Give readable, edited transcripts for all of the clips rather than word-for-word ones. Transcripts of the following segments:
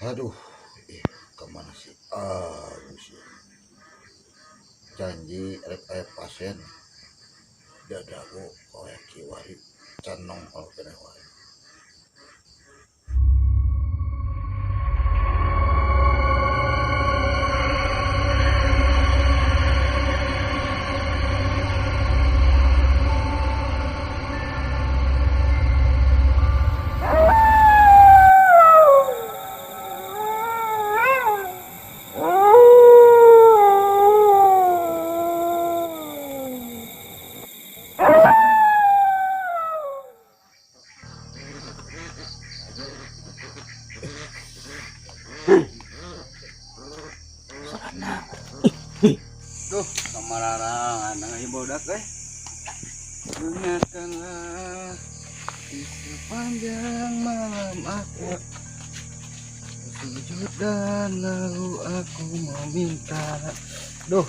Aduh, kemana sih Agus ya? Janji rek aya pasien dadaku koe kiwari can nongol keneh wae. Duh, kamararangan ieu bodak euy. Ingatkanlah di sepanjang malam aku sujud dan lalu aku meminta. Duh.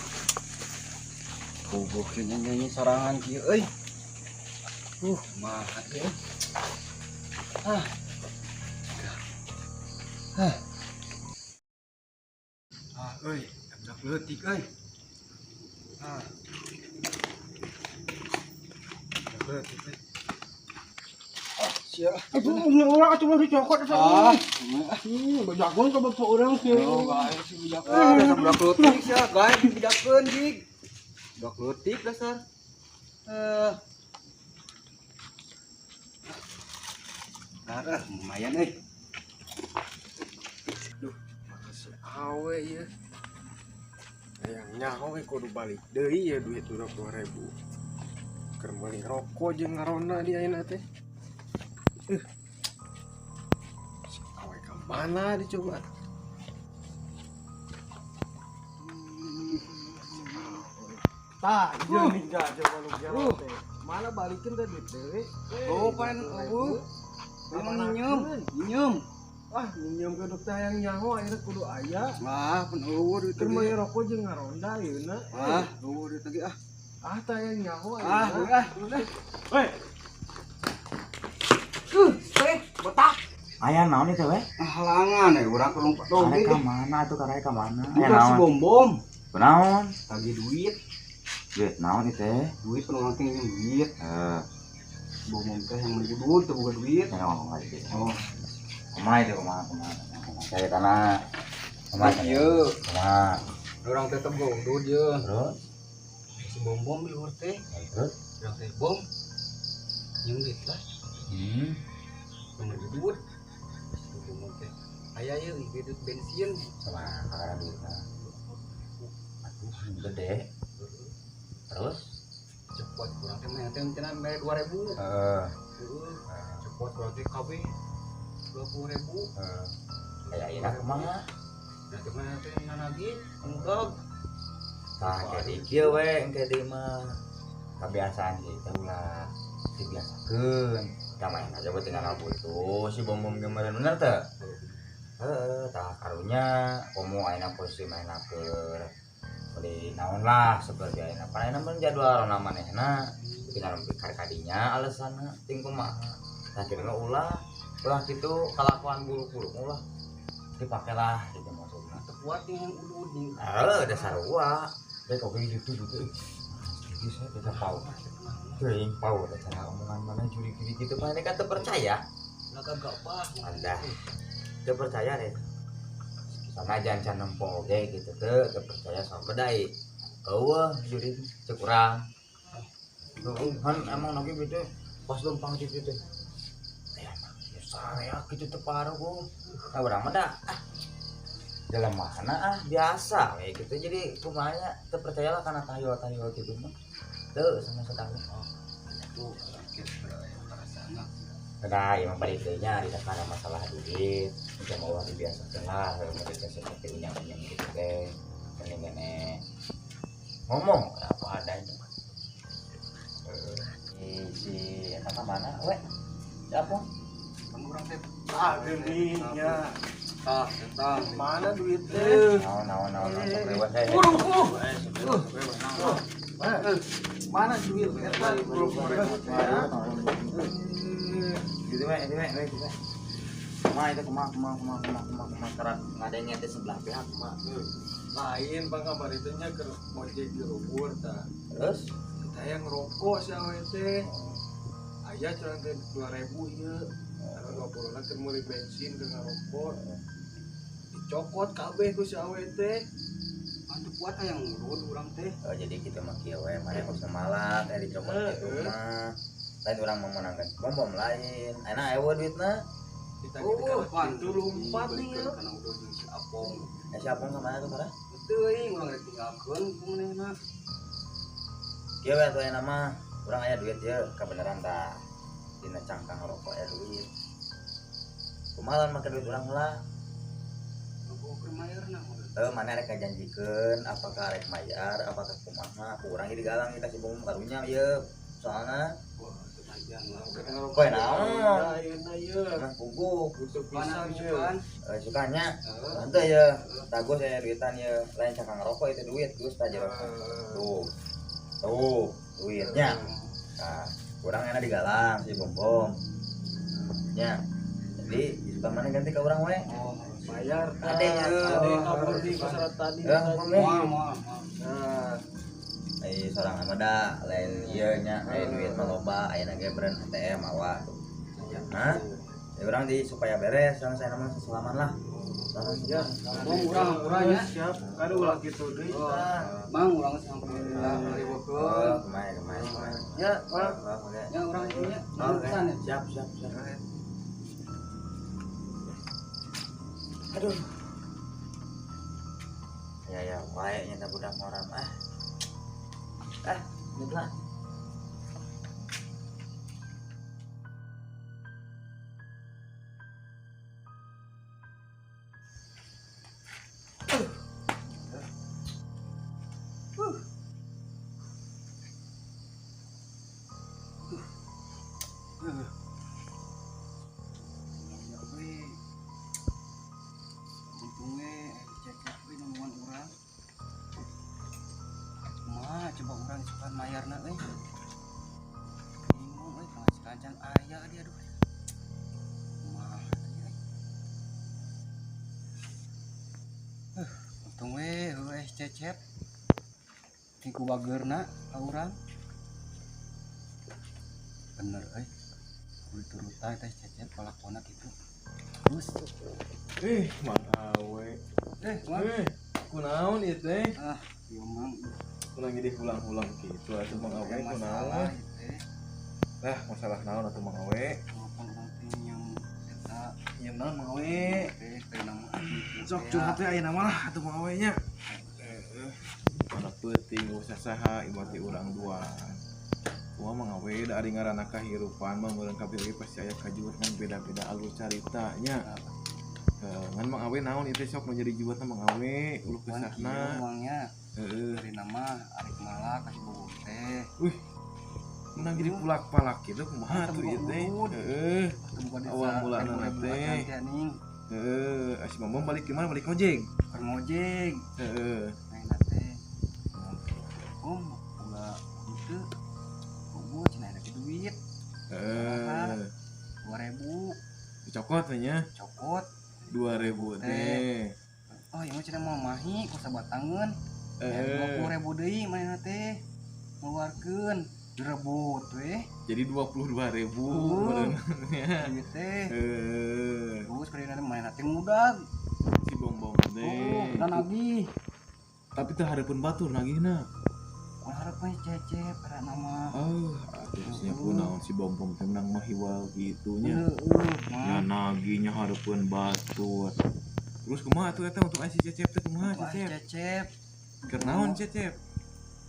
Puguh nyanyi sorangan kieu euy. Kumaha ieu? Ah. Ah. Ah, euy, budak leutik euy. Ah. Budak leutik euy. Ah, sia. Aduh, urang atuh mah dicokot asa. Ah, Bejakeun ka bapak urang sih. Oh, gae si bejakeun, dasar budak leutik sia, gae dibejakeun jig. Budak leutik dasar. Eh. Nah, lumayan euy. Duh, makasih awe ieu. Hayang nyaho we kudu balik deui ya duit 20.000. Keur meuli rokok jeung ngaronda di ayeuna teh. Si awe ka mana dicoba? Tah, ieu nih coba lu gelo teh. Mana balikin teh duit deui? Oh, pan eueuh. Memang nyinyem, nyinyem. Ah, nyinyem ke teh hayang nyaho ayeuna kudu aya. Wah, pan eueuh duit Keur teh. meuli rokok jeung ngaronda ayeuna. Ah, eueuh duit lagi ah. Ah, tah hayang nyaho Ah, ayeuna. udah, udah. Weh, Teh, botak. Aya naon itu we? Ah, halangan eh urang ke lompat Karek doge. ka mana atuh karek ka mana? Aya Bukan si naon? bom-bom. Kunaon? Tagih duit, Duit naon itu teh? duit penuh orang teh nginjem duit. Eh, Bom-bom teh yang meuli duit teu boga duit. saya ngomong aja. Oh, Kumaha itu kumaha kumaha. Kumaha cari tanah. Kumaha ieu. Kumaha. Urang teh teu boga duit ye. Terus? Si bom-bom di luhur teh, Terus? urang teh bom. Nyeung duit lah, meuli duit. Si bom-bom teh. Aya ieu duit bensin. Sama kakak duitna. Aduh, gede. Terus? Cepot urang teh mah teh cenah mere 2000. Heeh. Heeh. Cepot urang teh kabeh 20.000. Heeh. Aya ayeuna kumaha? Nah, teh mah teh nanagi enggak. Tah, jadi kieu we engke deui mah. Kebiasaan kita ulah dibiasakeun. Kita main aja buat tinggal butuh si bom-bom kemarin bener teh. Heeh, tah karunya komo ayeuna posisi main keur beli naon lah seperti ayeuna. Pan ayeuna mun jadwal rona manehna tinggal pikir kadinya alasanna ting kumaha. Tah kieu mah ulah ulah kitu kalakuan buruk-buruk ulah dipakelah gitu maksudna. Teu kuat yang udud nih. Heuh, dasar sarua. Baik oke gitu juga. Jadi saya tidak pau. Teuing pau ada cara omongan mana juri-juri gitu mana kan terpercaya. Lah kagak bah. Anda terpercaya deh. Sama jangan can nempo oge gitu teu terpercaya sama bedai. Eueuh juri teu kurang. Heeh, kan emang lagi gitu pas lempang gitu teh. Ya saya gitu teu paruh gua. Nah urang mah dah ah, dalam mana ah biasa kayak gitu jadi kumanya terpercayalah karena tayo-tayo gitu mah teu sama sekali. Oh, itu rakyat perasaan. Nah, emang balik nya tidak karena masalah duit, mungkin mau dibiasakan lah, mereka seperti unyam-unyam gitu teh, mending nenek ngomong apa adanya. Si eta ka mana we? Siapa? Kan urang teh ah geuning nya. Tah, eta. Mana duit teh? Naon naon naon sok lewat eh. Mana duit eta? Gitu we, gitu we, gitu we. Kumaha itu kumaha kumaha kumaha kumaha kumaha kumaha terak ngadengnya teh sebelah pihak kumaha. Lain bang kabar itu nya keur ngojek di luhur tah. Terus kita yang ngerokok si awe teh. Aya curang teh 2000 ieu. Karena 20 na keur meuli bensin keur ngarokok. Dicokot kabeh ku si awe teh. Aduh kuat hayang ngurut urang teh. Oh, jadi kitu mah kieu we, mane kos malak teh dicokot kitu mah. Lain urang memenangkan bom-bom lain. Enak eueuh duitna. Kita gitu lompat nih ya. Karena udah jeung si Apong. Si Apong ka mana tuh para? Teuing urang rek tinggalkeun ku manehna. Kieu we atuh ayeuna mah urang aya duit ieu kabeneran tah. Dina cangkang rokok aya duit. Kumaha lamun make duit urang heula? Aku keur mayarna. Mana rek ngajanjikeun apakah rek mayar apakah kumaha ku urang ieu digalang ieu ka si bom karunya ieu soalna. Wah, teu majan lah. Koe naon? Ayeuna ieu. Mah puguh Butuh pisan ieu. Sukanya. Henteu ye. Tagus aya duitan ye. Lain cangkang rokok itu duit geus tah jero. Tuh. Tuh, duitnya. Nah, urang enak digalang si bom-bom. Nya. Jadi, suka mana ganti ka urang we? Oh, bayar tah. Ade ade kabur di syarat tadi. Moal. Nah, ai sorangan mah da lain ieu nya, aya duit mah loba, ayeuna ge brand ATM mawa. Hah? Ya urang di supaya beres, urang saya mah seselaman lah. Selamat ya. Bang urang urang nya. Siap. Kan ulah kitu deui tah. Bang urang alhamdulillah riweukeun. Kemarin kemarin. Ya, Bang. Ya urang ieu nya. Pisan ya. Siap, siap, siap. Aduh. Ya ya, wae nya budak orang ah. Ah, gitu lah. Untungnya cecep we nungguan urang. Kumaha coba urang isukan mayarna euy. Bingung euy penghasilan can aya dia aduh. Kumaha teh euy. Untung we heueuh cecep. Ti ku bageurna ka urang. Bener euy. Kudu turutan teh cecep kalakona kitu. Terus Mang Awe. Mang. Kunaon ieu teh? Ah, ieu Mang. Kunaon jadi hulang-hulang kitu atuh Mang Awe kunaon? Lah, masalah naon atuh Mang Awe? Walaupun urang teh nyeum eta Nyeum naon Mang Awe? teh teh nama. Sok curhat teh aya nama lah atuh Mang Awe nya. Mana peuting usah saha ibati urang dua. Kumaha Mang Awe da ari ngaranna kahirupan mah meureun kabeh ge pasti aya kajuhur kan beda-beda alur carita nya. Ngan Mang Awe naon ieu teh sok nu jadi jiwatna Mang Awe uluh kesahna. Uangnya. Heeh. Dari nama arek malak kasih bobo teh. Wih. Menang jadi pulak-palak kitu kumaha tuh ieu teh. Heeh. Awal mulana teh. Heeh, si Mamam balik di mana? Balik ngojek. Keur ngojek. Heeh. Ayeuna teh. Om boga henteu. Bobo cenah ada duit. Heeh. 2000. Dicokot we nya. Cokot. 2000 teh. Oh, ieu mah cenah moal mahi ku sabatangeun. 20.000 deui manehna teh. Ngeluarkeun direbut we. Jadi 22.000 meureun nya. Duit teh. Heeh. Terus kali manehna teh ngudag. Si bom-bom teh. Oh, dan nagih. Tapi teh hareupeun batur nagihna. Kunaon hareupeun cecep era nama. Oh, atuh nya kunaon si bom-bom teh menang mah hiwal kitu nya. Heeh, nya nagihnya hareupeun batur. Terus kumaha atuh eta untuk si cecep teh kumaha cecep? Cecep. Keur naon cecep?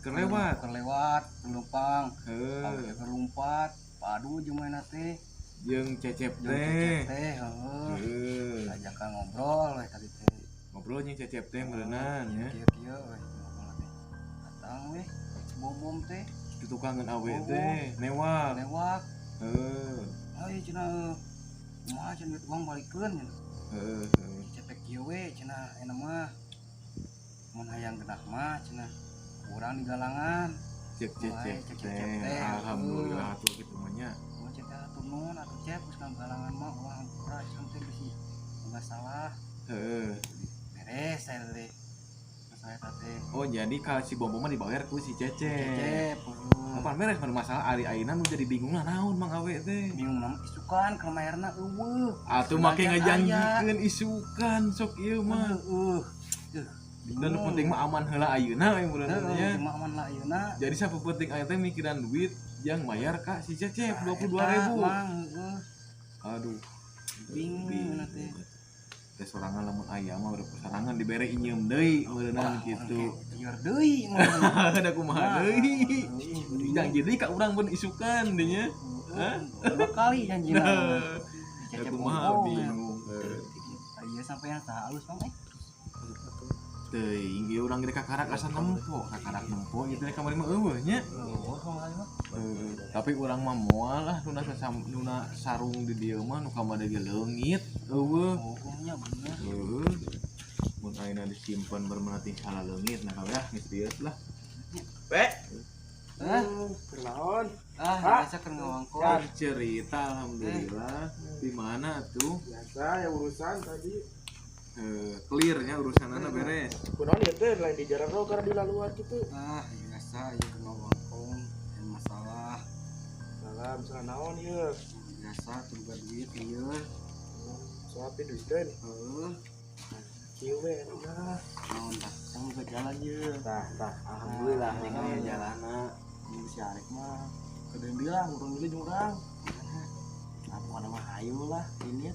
Keur lewat. Keur lewat, leumpang. Heeh. Keur lompat, padu jeung manehna teh. Jeung cecep Jeung teh. cecep teh, heeh. Heeh. Ajakan ngobrol we tadi teh. Ngobrol jeung cecep teh meureunnan nya. Kieu-kieu we ngobrol teh. Datang we bom-bom teh. Ditukangan awe teh, newak. Newak. Heeh. Ayo cenah kumaha cenah duit uang balikeun cenah. Heeh. Cecep Kieu we cenah enak mah. Mun hayang genah mah cenah kurang di galangan. Cek cek Wah, cek cek, teh. cek, teh. Alhamdulillah atuh kitu mah nya. Mun cek teh atuh nuhun atuh Cep geus galangan mah ulah hampura cenah teh bisi boga salah. Heeh. Beres saya teh. Masalah eta teh. Oh, jadi kalau si Bom Bom mah dibayar ku si Cecep. Cecep. Heeh. Kapan beres mah masalah ari ayeuna nu jadi bingung lah naon Mang Awe teh. Bingung nama isukan keur mayarna eueuh. Atuh make Isukan ngajanjikeun isukan sok ieu mah. Heeh. Dan nu penting mah aman heula ayeuna we meureun Heeh, nya. mah aman lah ayeuna. Jadi siapa penting aya teh mikiran duit yang bayar ka si Cecep 22.000. Mang, heeh. Aduh. Bingung teh. Teh sorangan lamun aya mah udah pasarangan dibere inyeum deui meureunnan kitu. Lieur deui mah. Da kumaha deui. Janji deui ka urang pun isukan deui nya. Hah? Dua kali janjina. Da kumaha bingung. Iya sampai yang saha halus Mang eh. Teuing ieu urang ge kakarak asa nempo, kakarak nempo ieu teh kamari mah eueuh nya. Eueuh kamari mah. Tapi urang mah moal lah nuna sasam nuna sarung di dieu mah nu kamari ge leungit eueuh. Oh, nya bener. Heueuh. Mun ayeuna disimpen bermenati salah leungit nah kabeh geus dieu lah. Be. Hah? Kunaon? Ah, biasa keur ngawangkong. Cerita alhamdulillah. Di mana tuh? Biasa ya urusan tadi. Clearnya urusanana beres. Kunaon ieu teh lain di jalan rok karena di laluan gitu. Ah, biasa ieu keur ngawangkong yang masalah. Salah, misalnya naon ieu? Biasa tuh boga duit ieu. Soal duit teh. Heeh. Kieu we nah. Naon tah? Kamu boga jalan ieu. Tah, tah. Alhamdulillah nih aya jalana. Ini si Arek mah kedeun bilang urang deui jeung urang. Apa nama hayu lah ini ya.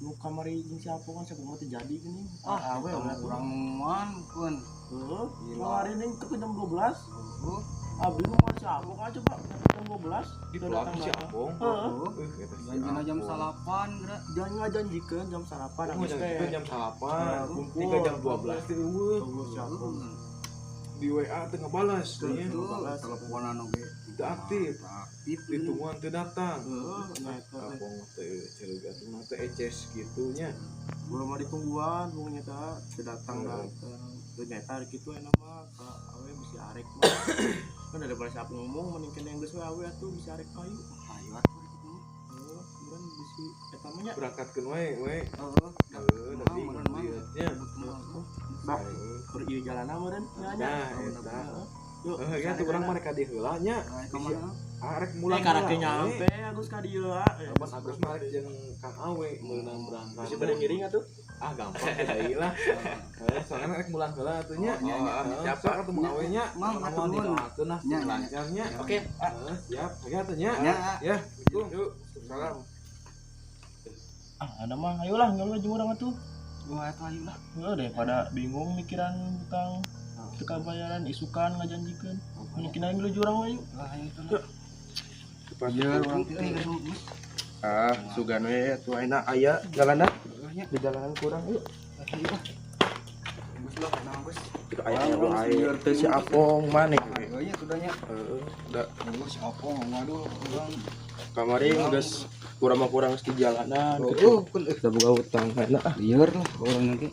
Nu kamari jeung si Apo kan siapa mau terjadi gini. Ah, awe urang urang ngumuman keun. Heeh, Gila. kamari ning ke jam 12. Heeh. Abdi mau si Apo kan coba jam 12. Di pelak si Apong. Heeh. Eta si Janjina jam Apong. 8 geura. Jangan ngajanjikeun jam sarapan Oh, jangan jam 8, Kumpul. 3 jam 12 teh eueuh. Si Apong. Di WA teu ngebales teh nya. Tuh, teleponan oge. Teu aktif. Teu aktif. Ditungguan teu datang. Heeh, nah eta teh. Apong teh ceureuh atuh mah teh eces kitu nya. Gua mah ditungguan bung nyata teu datang datang. Teu nyata hari kitu enak mah ka awe bisi arek mah. Kan daripada si Apong ngomong mending kena geus we awe atuh bisi arek mah yuk. Ayo atuh kitu. Heeh, kemudian bisi eta mah nya. Berangkatkeun we we. Heeh. Heuh, da bingung dieu nya. Bah, keur ieu jalanna meureun nya nya. Nah, eta. Yuk, Heuh, ya tuh urang mah rek ka dieu heula nya. Kamana? Ah, rek mulang Mulang karake heula, we. nyampe Agus ka dieu ah. Kapan Agus mah rek jeung Kang Awe meunang berangkat. Bisi bade ngiring atuh. Ah, gampang teh deui lah. Heuh, soalnya rek mulang heula atuh nya. Oh, nya, nya. Heeh, Siap sok atuh Mang Awe nya. Mang, hatur Mohon nuhun. didoakeun lah Nya, nya. lancarnya. Oke. Heeh, siap. Oke atuh nya. Nya. Ya, yuk. Salam. Ah, ada mah ayolah ngeluh jeung urang atuh. Wah, atuh ayo lah. Heeh, daripada bingung mikiran hutang teu kabayaran isukan ngajanjikeun. Mending kena ngeluh jurang we yuk. Lah ayo tuh lah. Iya, urang teh euy geus. Ah, sugan we atuh ayeuna aya jalanna. Heeh nya. Di jalanan kurang yuk. Ayo ah. Geus lah, nah geus. Itu aya wae teu si Apong maneh we. Heeh nya sudah nya. Heeh, da Geus si Opong waduh urang. kamari geus kurang mah kurang geus di jalanan Oh, keun Da boga hutang ayeuna ah. lieur lah urang nanti.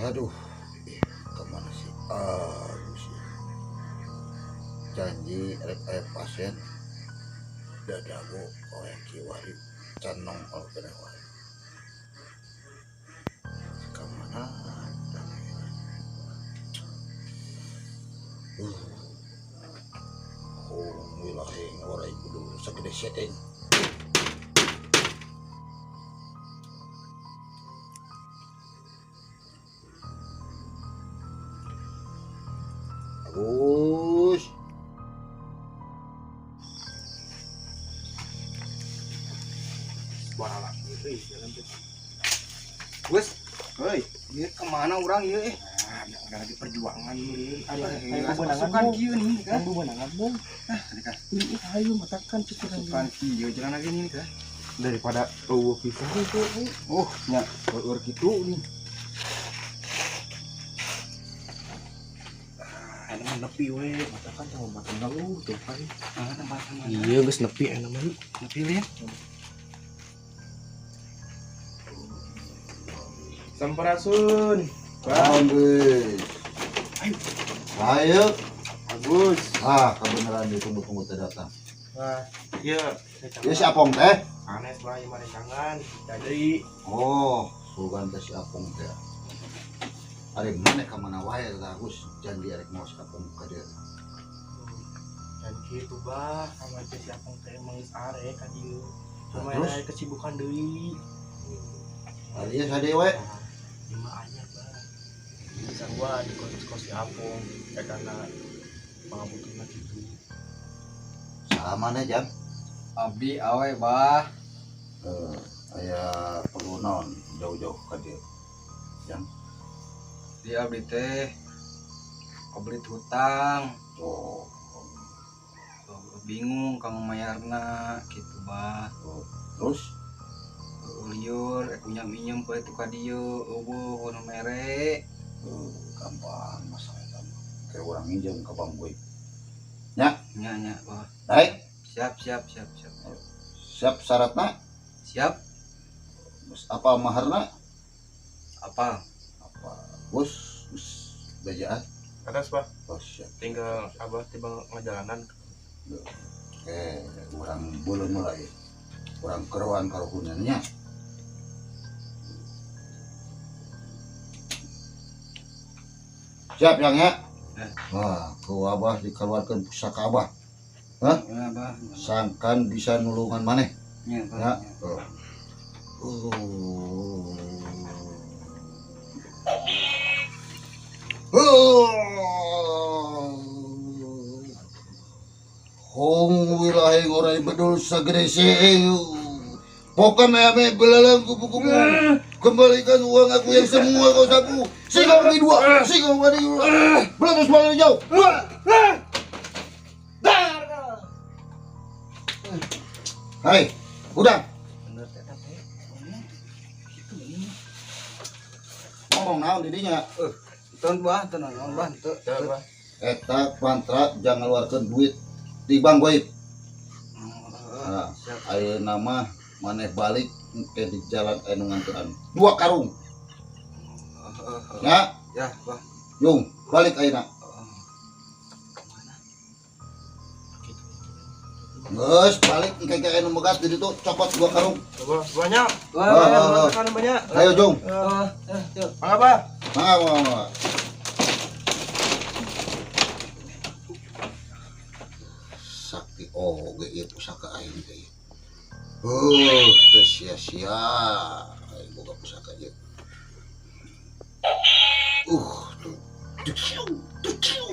Aduh, kemana sih Agus ya? Janji rek aya pasien dadago koe kiwari can nongol keneh wae. Kemana? Oh, wilahe ngorai kudu segede seeng. Agus. Suara lagi euy jalan teh. Gus, Heuy, ieu kemana urang ieu eh? ah, ada lagi perjuangan meureun. Ada Eh, aya pasukan bebenangan kieu nih kan. Kan bebenangan bung. Ah, tadi kan. Ih, ayo matakan pikiran Pasukan kieu jalan lagi nih kan. daripada eueuh pisan itu euy. Oh, nya leur kitu nih. Nepi we, mata kan sama mata ngeluh tuh kan. Ah, tempat sama. Iya, geus nepi aya mah. Nepi lihat. Sampurasun. Naon geus. Ayo. Agus. Ah, kebenaran ditunggu-tunggu teh datang. Nah, iya. Ieu si Apong teh. Anes lah ieu mah rencangan. Jadi Oh, sugan teh si Apong teh. Ari maneh ka mana wae teh Agus janji arek mau si Apong ka dieu. Dan gitu bah, sama teh si Apong teh emang geus arek ka dieu. Cuma Terus? ada kesibukan deui. Ari ieu sade we. Nah, ieu mah aya bah. Jadi sarua di kos-kos si Apong ya karena pangabutuhna kitu. Saha maneh jam? Abdi awe bah. Eh, aya perlu naon jauh-jauh ka dieu. Di abdi teh abdi hutang. Oh, Bingung kang mayarna gitu bah. terus Liur, aku minjem poe tu ka dieu, eueuh nu mere. Gampang masalah eta mah. Kayak urang minjem ka Bang Boy. Nya nya bah. Baik, Siap siap siap siap. siap syaratna? Siap. Geus apa maharna? Apa? Apa? Bos, geus bejaan. Atas bah, Oh, siap. tinggal abah tiba ngajalanan. Oke, urang beuleum mulai. Urang keruan karuhunnya nya. Siap yang ya? Eh. Wah, ku abah dikeluarkan pusaka abah. Ya bah. Sangkan bisa nulungan maneh. Nya bah. Ya. Oh. Oh. Oh. Hong wilahe ngorai bedul segede seu. Pokoknya ame belalang kupu-kupu. Kembalikan uang aku yang semua kau sapu. Singa bagi dua, singa bagi dua. Belatus malah jauh. Hai, udah. Bener teh teh. Ngomong naon didinya. Teu bah, teu naon bah, teu. Bah. Eta mantra jangan ngeluarkeun duit di bank goib. Nah, Siap. ayeuna mah maneh balik ke di jalan anu nganteran. 2 karung. Ya, Ya, bah. Yung, balik ayeuna. Geus balik engke ka anu megat di ditu copot 2 karung. Coba banyak. Wah, Ah, ah, ah. Kan banyak. Ayo Jung. ah, ah, Mangga bah. Mangga, mangga, mangga. Sakti oge ieu pusaka aing teh. Teu sia-sia aing boga pusaka ieu. Tuh. Tuh, tuh.